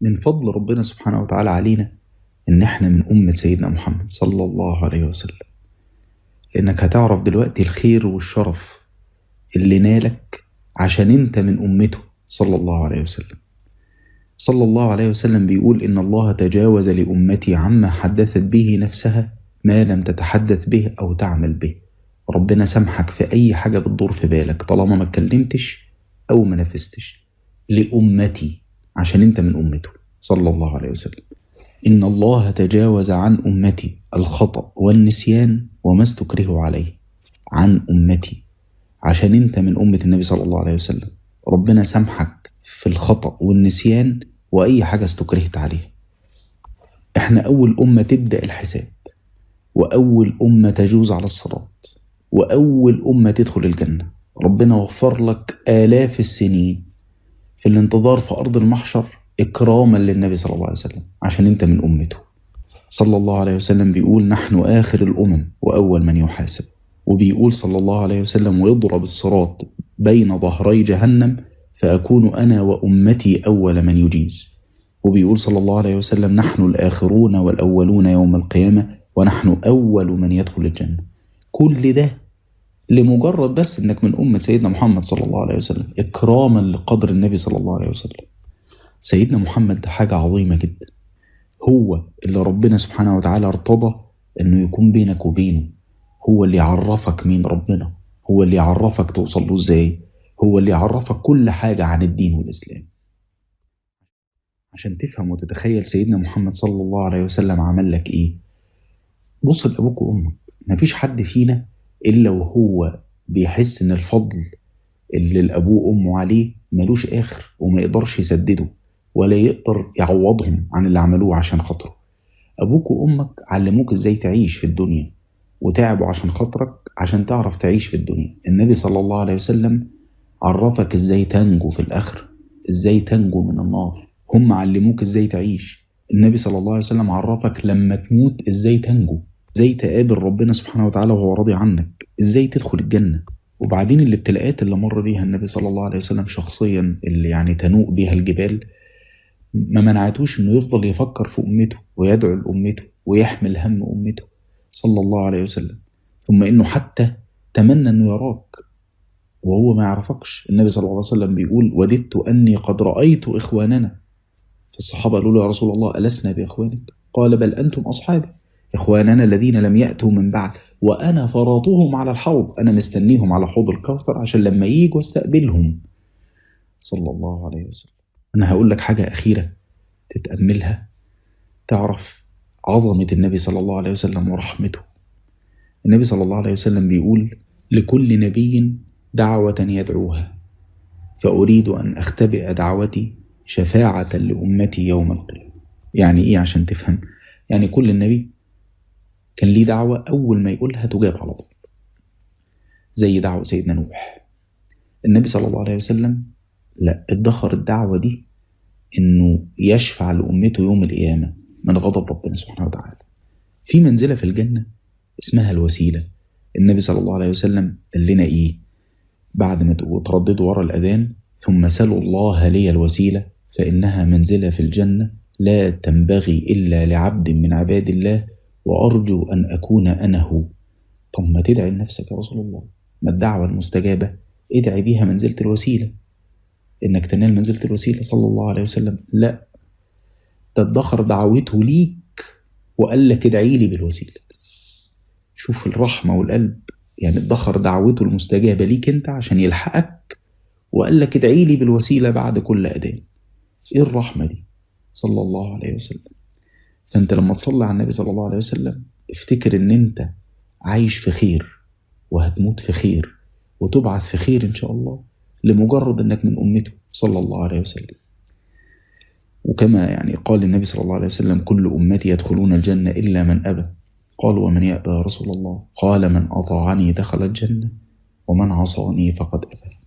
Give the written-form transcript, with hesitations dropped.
من فضل ربنا سبحانه وتعالى علينا إن إحنا من أمة سيدنا محمد صلى الله عليه وسلم، لأنك هتعرف دلوقتي الخير والشرف اللي نالك عشان أنت من أمته صلى الله عليه وسلم. صلى الله عليه وسلم بيقول إن الله تجاوز لأمتي عما حدثت به نفسها ما لم تتحدث به أو تعمل به. ربنا سامحك في أي حاجة بتدور في بالك طالما ما اتكلمتش أو ما نفذتش، لأمتي عشان أنت من أمته صلى الله عليه وسلم. إن الله تجاوز عن أمتي الخطأ والنسيان وما استكرهوا عليه. عن أمتي عشان أنت من أمة النبي صلى الله عليه وسلم، ربنا سامحك في الخطأ والنسيان وأي حاجة استكرهت عليها. إحنا أول أمة تبدأ الحساب، وأول أمة تجوز على الصراط، وأول أمة تدخل الجنة. ربنا وفر لك آلاف السنين في الانتظار في أرض المحشر إكراما للنبي صلى الله عليه وسلم عشان أنت من أمته. صلى الله عليه وسلم بيقول نحن آخر الأمم وأول من يحاسب. وبيقول صلى الله عليه وسلم ويضرب الصراط بين ظهري جهنم فأكون أنا وأمتي أول من يجيز. وبيقول صلى الله عليه وسلم نحن الآخرون والأولون يوم القيامة ونحن أول من يدخل الجنة. كل ده لمجرد بس إنك من أمة سيدنا محمد صلى الله عليه وسلم، إكراما لقدر النبي صلى الله عليه وسلم. سيدنا محمد ده حاجة عظيمة جدا، هو اللي ربنا سبحانه وتعالى ارتضى إنه يكون بينك وبينه، هو اللي يعرفك مين ربنا، هو اللي يعرفك توصل له إزاي، هو اللي يعرفك كل حاجة عن الدين والإسلام. عشان تفهم وتتخيل سيدنا محمد صلى الله عليه وسلم عمل لك إيه، بص لأبوك وأمك. مفيش حد فينا إلا وهو بيحس إن الفضل اللي لأبوه وأمه عليه ملوش آخر وما يقدرش يسدده ولا يقدر يعوضهم عن اللي عملوه عشان خاطره. أبوك وأمك علموك إزاي تعيش في الدنيا وتعبوا عشان خاطرك عشان تعرف تعيش في الدنيا. النبي صلى الله عليه وسلم عرفك إزاي تنجو في الآخرة، إزاي تنجو من النار. هم علموك إزاي تعيش. النبي صلى الله عليه وسلم عرفك لما تموت إزاي تنجو، إزاي تقابل ربنا سبحانه وتعالى وهو راضي عنك، إزاي تدخل الجنة. وبعدين الابتلاءات اللي مر بيها النبي صلى الله عليه وسلم شخصيا اللي يعني تنوء بيها الجبال ما منعتوش إنه يفضل يفكر في أمته ويدعو لأمته ويحمل هم أمته صلى الله عليه وسلم. ثم إنه حتى تمنى إنه يراك وهو ما يعرفكش. النبي صلى الله عليه وسلم بيقول وددت أني قد رأيت إخواننا. فالصحابة قالوا له يا رسول الله ألسنا بإخوانك؟ قال بل أنتم أصحابي، إخواننا الذين لم يأتوا من بعد، وأنا فراطهم على الحوض، أنا مستنيهم على حوض الكوثر عشان لما ييجوا استقبلهم صلى الله عليه وسلم. أنا هقول لك حاجة أخيرة تتأملها تعرف عظمة النبي صلى الله عليه وسلم ورحمته. النبي صلى الله عليه وسلم بيقول لكل نبي دعوة يدعوها، فأريد أن أختبئ دعوتي شفاعة لأمتي يوم القيامة. يعني إيه عشان تفهم؟ يعني كل النبي كان ليه دعوة أول ما يقولها تجاب على طول، زي دعوة سيدنا نوح. النبي صلى الله عليه وسلم لا، ادخر الدعوة دي إنه يشفع لأمته يوم القيامة من غضب ربنا سبحانه وتعالى. في منزلة في الجنة اسمها الوسيلة. النبي صلى الله عليه وسلم قال لنا إيه بعد ما ترددوا ورا الأذان؟ ثم سلوا الله لي الوسيلة فإنها منزلة في الجنة لا تنبغي إلا لعبد من عباد الله وأرجو أن أكون أنا هو. طب ما تدعي لنفسك يا رسول الله، ما الدعوة المستجابة ادعي بيها منزلة الوسيلة، إنك تنال منزلة الوسيلة صلى الله عليه وسلم. لا، تدخر دعوته ليك وقال لك ادعي لي بالوسيلة. شوف الرحمة والقلب، يعني ادخر دعوته المستجابة ليك انت عشان يلحقك وقال لك ادعي لي بالوسيلة بعد كل أذان. ايه الرحمة دي صلى الله عليه وسلم. فانت لما تصلي على النبي صلى الله عليه وسلم افتكر ان انت عايش في خير وهتموت في خير وتبعث في خير ان شاء الله لمجرد انك من امته صلى الله عليه وسلم. وكما يعني قال النبي صلى الله عليه وسلم كل امتي يدخلون الجنة الا من ابى. قال ومن يأبى يا رسول الله؟ قال من أطاعني دخل الجنة ومن عصاني فقد أبى.